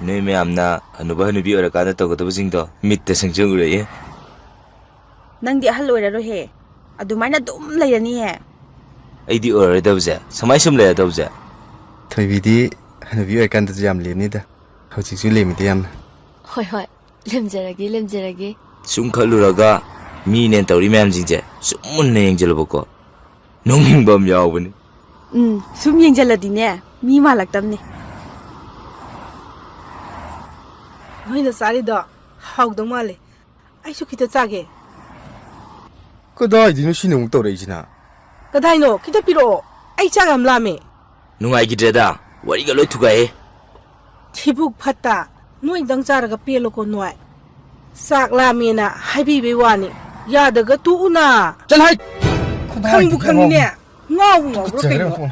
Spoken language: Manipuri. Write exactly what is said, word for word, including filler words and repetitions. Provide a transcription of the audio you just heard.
ꯅꯣꯏ ꯃꯌꯥꯝꯅ ꯍꯅꯨꯕ ꯍꯅꯨꯕꯤ ꯑꯣꯏꯔꯀꯥꯟꯗ ꯇꯧꯒꯗꯕꯁꯤꯡꯗꯣ ꯃꯤꯠꯇ ꯁꯪꯆꯪ ꯎꯔꯛꯑꯦ꯫ ꯅꯪꯗꯤ ꯑꯍꯜ ꯑꯣꯏꯔꯔꯣꯏꯍꯦ꯫ ꯑꯗꯨꯃꯥꯏꯅ ꯑꯗꯨꯝ ꯂꯩꯔꯅꯤꯍꯦ꯫ ꯑꯩꯗꯤ ꯑꯣꯏꯔꯔꯣꯏꯗꯕꯁꯦ, ꯁꯨꯃꯥꯏ ꯁꯨꯝ ꯂꯩꯔꯗꯕꯁꯦ꯫ ꯊꯣꯏꯕꯤꯗꯤ ꯍꯅꯨꯕꯤ ꯑꯣꯏꯔꯀꯥꯟꯗꯁꯨ ꯌꯥꯝ ꯂꯦꯝꯅꯤꯗ꯫ ꯍꯧꯖꯤꯛꯁꯨ ꯂꯦꯝꯃꯤꯗ ꯌꯥꯝꯅ꯫ ꯍꯣꯏ, ꯍꯣꯏ꯫ ꯂꯦꯝꯖꯔꯒꯦ, ꯂꯦꯝꯖꯔꯒꯦ꯫ ꯁꯨꯝ ꯈꯜꯂꯨꯔꯒ ꯃꯤꯅꯦꯅ ꯇꯧꯔꯤ ꯃꯌꯥꯝꯁꯤꯡꯁꯦ ꯁꯨꯝ ꯃꯨꯟꯅ ꯌꯦꯡꯁꯤꯜꯂꯨꯕꯀꯣ, ꯅꯣꯛꯅꯤꯡꯕ ꯑꯃ ꯌꯥꯎꯕꯅꯤ꯫ ꯎꯝ, ꯁꯨꯝ ꯌꯦꯡꯁꯤꯜꯂꯗꯤꯅꯦ, ꯃꯤ ꯃꯥꯜꯂꯛꯇꯕꯅꯤ꯫ ꯅꯣꯏꯅ ꯆꯥꯔꯤꯗꯣ ꯍꯥꯎꯗꯧ ꯃꯥꯜꯂꯦ꯫ ꯑꯩꯁꯨ ꯈꯤꯇ ꯆꯥꯒꯦ꯫ ꯀꯗꯥꯏꯗꯩꯅꯣ ꯁꯤꯅ ꯑꯃꯨꯛ ꯇꯧꯔꯛꯏꯁꯤꯅ? ꯀꯗꯥꯏꯅꯣ? ꯈꯤꯇ ꯄꯤꯔꯛꯑꯣ꯫ ꯑꯩ ꯆꯥꯛ ꯌꯥꯝ ꯂꯥꯝꯃꯦ꯫ ꯅꯨꯡꯉꯥꯏꯈꯤꯗ꯭ꯔꯦꯗ, ꯋꯥꯔꯤꯒ ꯂꯣꯏ ꯊꯨꯒꯥꯏꯌꯦ꯫ ꯊꯤꯕꯨꯛ ꯐꯠꯇ, ꯅꯣꯏꯗꯪ ꯆꯥꯔꯒ ꯄꯦꯜꯂꯣꯀꯣ ꯅꯣꯏ꯫ ꯆꯥꯛ ꯂꯥꯝꯃꯦꯅ ꯍꯥꯏꯕꯤꯕꯩ ꯋꯥꯅꯤ, ꯌꯥꯗꯒ ꯇꯣꯛꯎꯅ꯫ ꯆꯠꯂꯍꯩ! ꯈꯪꯕꯨ ꯈꯪꯉꯤꯅꯦ, ꯉꯥꯎꯕꯨ ꯉꯥꯎꯕ꯭ꯔꯥ ꯀꯩꯅꯣ?